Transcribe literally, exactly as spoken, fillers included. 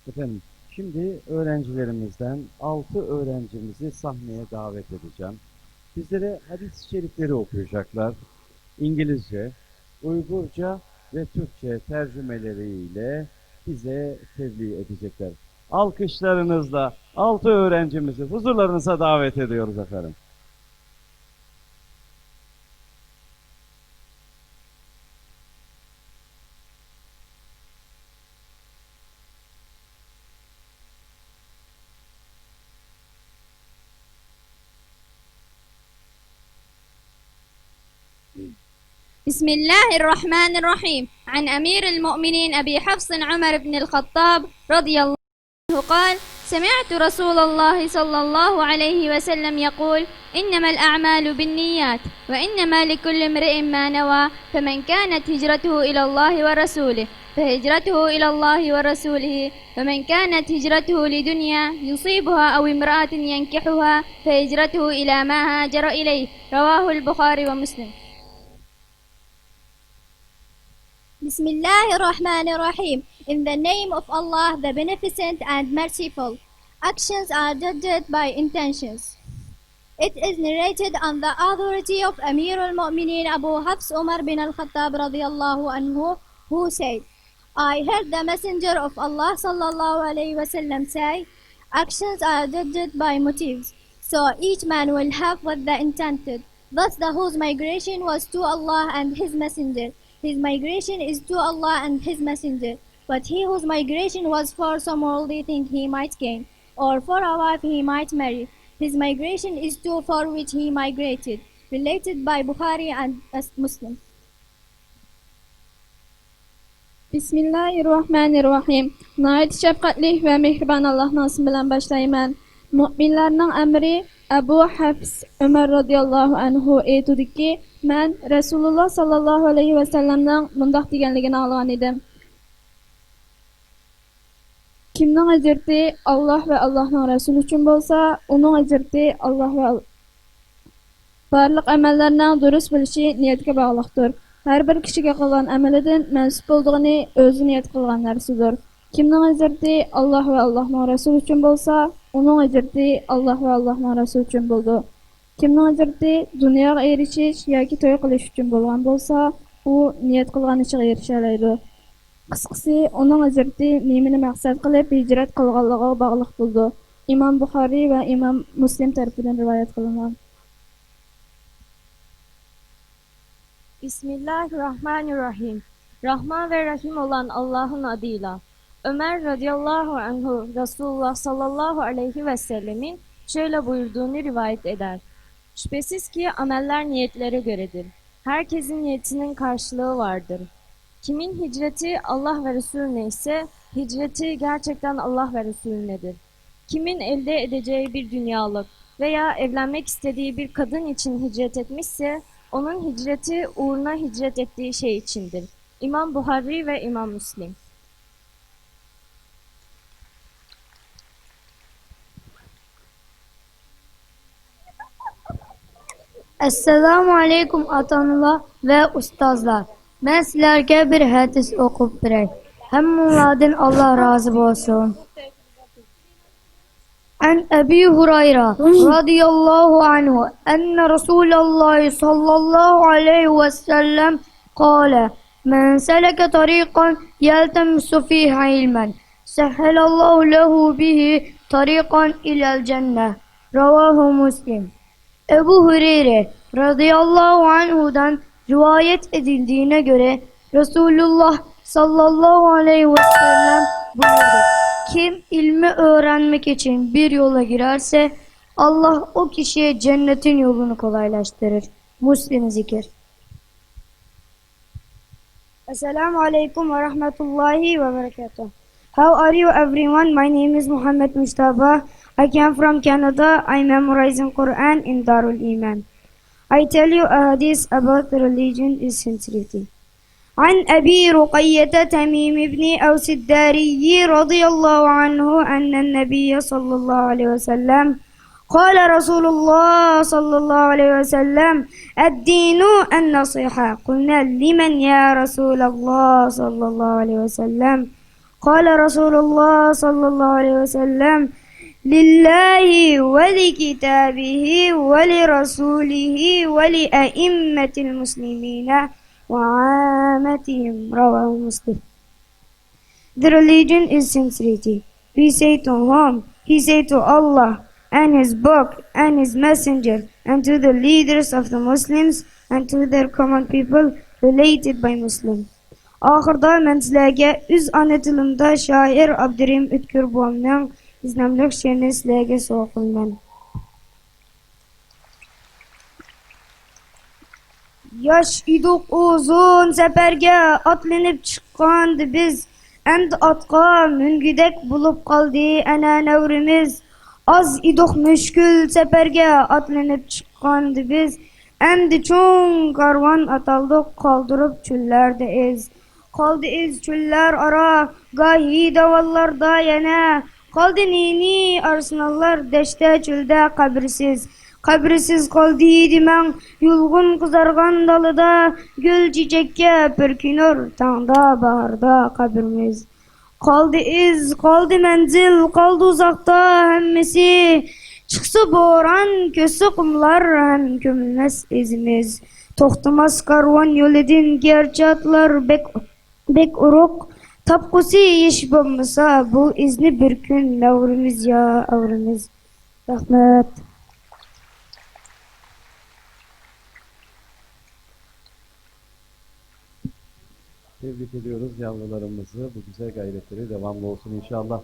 Efendim, şimdi öğrencilerimizden altı öğrencimizi sahneye davet edeceğim. Bizlere hadis-i şerifleri okuyacaklar. İngilizce, Uygurca ve Türkçe tercümeleriyle bize tebliğ edecekler. Alkışlarınızla altı öğrencimizi huzurlarınıza davet ediyoruz efendim. بسم الله الرحمن الرحيم. عن أمير المؤمنين أبي حفص عمر بن الخطاب رضي الله عنه قال: سمعت رسول الله صلى الله عليه وسلم يقول: إنما الأعمال بالنيات، وإنما لكل امرئ ما نوى، فمن كانت هجرته إلى الله ورسوله، فهجرته إلى الله ورسوله، ومن كانت هجرته لدنيا يصيبها أو امرأة ينكحها، فهجرته إلى ما هاجر إليه. رواه البخاري ومسلم. بسم الله الرحمن الرحيم. In the name of Allah, the Beneficent and Merciful. Actions are judged by intentions. It is narrated on the authority of Amir al-Mu'mineen Abu Hafs Umar bin al-Khattab رضي الله عنه, who said, I heard the Messenger of Allah صلى الله عليه وسلم say, Actions are judged by motives, so each man will have what the intended. Thus the whose migration was to Allah and His Messenger, his migration is to Allah and His Messenger. But he whose migration was for some worldly thing he might gain, or for a wife he might marry, his migration is to for which he migrated. Related by Bukhari and Muslim. بىسمىللاھىررەھمانىررەھىم. ناھايىتى شەپقەتلىك ۋە مېھرىبان ئاللاھنىڭ ئىسمى بىلەن باشلايمەن. مۆمىنلەرنىڭ ئەمىرى ئەبۇ ھەفس ئۆمەر رەزىياللاھۇ ئەنھۇ ئېيتىدۇكى، مەن رەسۇلۇللا ساللاللاھۇ ئەلەيھى ۋەسەللەمنىڭ مۇنداق دېگەنلىكىنى ئاڭلىغان ئىدىم. كىمنىڭ ھىجرىتى ئاللاھ ۋە ئاللاھنىڭ رەسۇلى ئۈچۈن بولسا، ئۇنىڭ ھىجرىتى ئاللاھ ۋە بارلىق ئەمەللەرنىڭ دۇرۇس بولۇشى نىيەتكە باغلىقتۇر. ھەر بىر كىشىگە قىلغان ئەمىلىدىن مەنسۇپ بولىدىغىنى ئۆزى نىيەت قىلغان نەرسىدۇر. كىمنىڭ ھىجرىتى ئاللاھ ۋە ئاللاھنىڭ رەسۇلى ئۈچۈن بولسا، ئۇنىڭ ھىجرىتى ئاللاھ ۋە ئاللاھنىڭ رەسۇلى ئۈچۈن بولىدۇ. كىمنىڭ ھىجرىتى دۇنياغا ئېرىشىش ياكى توي قىلىش ئۈچۈن بولغان بولسا، ئۇ نىيەت قىلغان ئىشىغا ئېرىشەلەيدۇ. قىسقىسى، ئۇنىڭ ھىجرىتى نېمىنى مەقسەت قىلىپ ھىجرەت قىلغانلىقىغا باغلىق بولىدۇ. ئىمام بۇخارىي ۋە ئىمام مۇسلىم تەرىپىدىن رىۋايەت قىلىنغان. بىسمىللاھىررەھمانىررەھىم. رەھمان ۋە رەھىم ئولان ئاللاھنىڭ ئادىيلا. ئۆمەر رەزىياللاھۇ ئەنھۇ رەسۇلۇللاھ ساللاللاھۇ ئەلەيھى ۋەسەللەمنىڭ شۆيلە بۇيرۇدۇغىنى رىۋايەت ئېدەر. شۈبھىسىزكى، ئەمەللەر نىيەتلەرگە گۆرىدۇر. ھەر كىشىنىڭ نىيىتىنىڭ قارشىلىقى ۋاردۇر. كىمىن ھىجرىتى ئاللاھ ۋە رەسۇلىنى ئىسە، ھىجرىتى گەرچەكتەن ئاللاھ ۋە رەسۇلىنىدۇر. كىمىن ئەلدە ئېدىجەي بىر دۇنيالىق ۋەيا ئەۋلەنمەك ئىستىدىگى بىر قادىن ئىچىن ھىجرەت ئەتمىشسە، ئۇنىڭ ھىجرىتى ئۇرنا ھىجرەت ئەتتىگى شەي ئىچىندىر. ئىمام بۇخارىي ۋە ئىمام مۇسلىم. ئەسسالامۇ ئەلەيكۇم ئاتا-ئانىلار ۋە ئۇستازلار. مەن سىلەرگە بىر ھەدىس ئوقۇپ بېرەي. ھەممىڭلاردىن ئاللا رازى بولسۇن. عن أبي هريرة رضي الله عنه أن رسول الله صلى الله عليه وسلم قال: من سلك طريقا يلتمس فيه علما سهل الله له به طريقا إلى الجنة. رواه مسلم. ئەبۇ ھۇرەيرە رەزىياللاھۇ ئەنھۇدىن رىۋايەت ئېتىلگىنىگە كۆرە، رەسۇلۇللا ساللاللاھۇ ئەلەيھى ۋەسەللەم بۇيرۇدى: كىم ئىلمى ئۆگەنمەك ئۈچۈن بىر يولغا گىرەرسە، ئاللا ئۇ كىشىگە جەننەتنىڭ يولىنى قولايلاشتۇرۇر. مۇسلىم زىكىر. السلام عليكم ورحمة الله وبركاته. How are you everyone? My name is Muhammad Mujtaba. I came from Canada. I memorizing Quran in Darul Iman. I tell you a hadith about religion is sincerity. عن أبي رقية تميم بن أوس الداري رضي الله عنه أن النبي صلى الله عليه وسلم قال رسول الله صلى الله عليه وسلم: الدين النصيحة. قلنا: لمن يا رسول الله صلى الله عليه وسلم؟ قال رسول الله صلى الله عليه وسلم: لله ولكتابه ولرسوله ولأئمة المسلمين وعامتهم. رواه مسلم. The religion is sincerity. We say to whom? He say to Allah and His Book and His Messenger and to the leaders of the Muslims and to their common people related by Muslim. ئاخىردا مەن سىلەرگە ئۆز ئانا تىلىمدا شائىر ئابدۇرېھىم ئۆتكۈر بوۋامنىڭ ئىزناملىق شېئىرىنى سىلەرگە سوۋغا قىلىمەن. ياش ئىدۇق ئۇزۇن سەپەرگە ئاتلىنىپ چىققاندا بىز، ئەمدى ئاتقا مۈنگۈدەك بولۇپ قالدى ئەنە نەۋرىمىز. ئاز ئىدۇق مۈشكۈل سەپەرگە ئاتلىنىپ چىققاندا بىز، ئەمدى چوڭ كارۋان ئاتالدۇق قالدۇرۇپ چۆللەردە ئىز. قالدى ئىز چۆللەر ئارا، گاھى داۋانلاردا يەنە. قالدى نى-نى ئارسلانلار دەشتە چۆلدە قەبرىسىز. قەبرىسىز قالدى دېمەڭ، يۇلغۇن قىزارغان دالىدا، گۈل چېچەككە پۈركىنۇر تاڭدا باھاردا قەبرىمىز. قالدى ئىز، قالدى مەنزىل، قالدى ئۇزاقتا ھەممىسى. چىقسا بوران، كۆچسە قۇملار ھەم كۆمۈلمەس ئىزىمىز. توختىماس كارۋان يولىدىن گەرچە ئاتلار بەك بەك ئۇرۇق، تاپقۇسى ھېچ بولمىسا، بۇ ئىزنى بىر كۈن نەۋرىمىز يا ئەۋرىمىز. رەھمەت. Tebrik ediyoruz yavrularımızı. Bu güzel gayretleri devamlı olsun inşallah.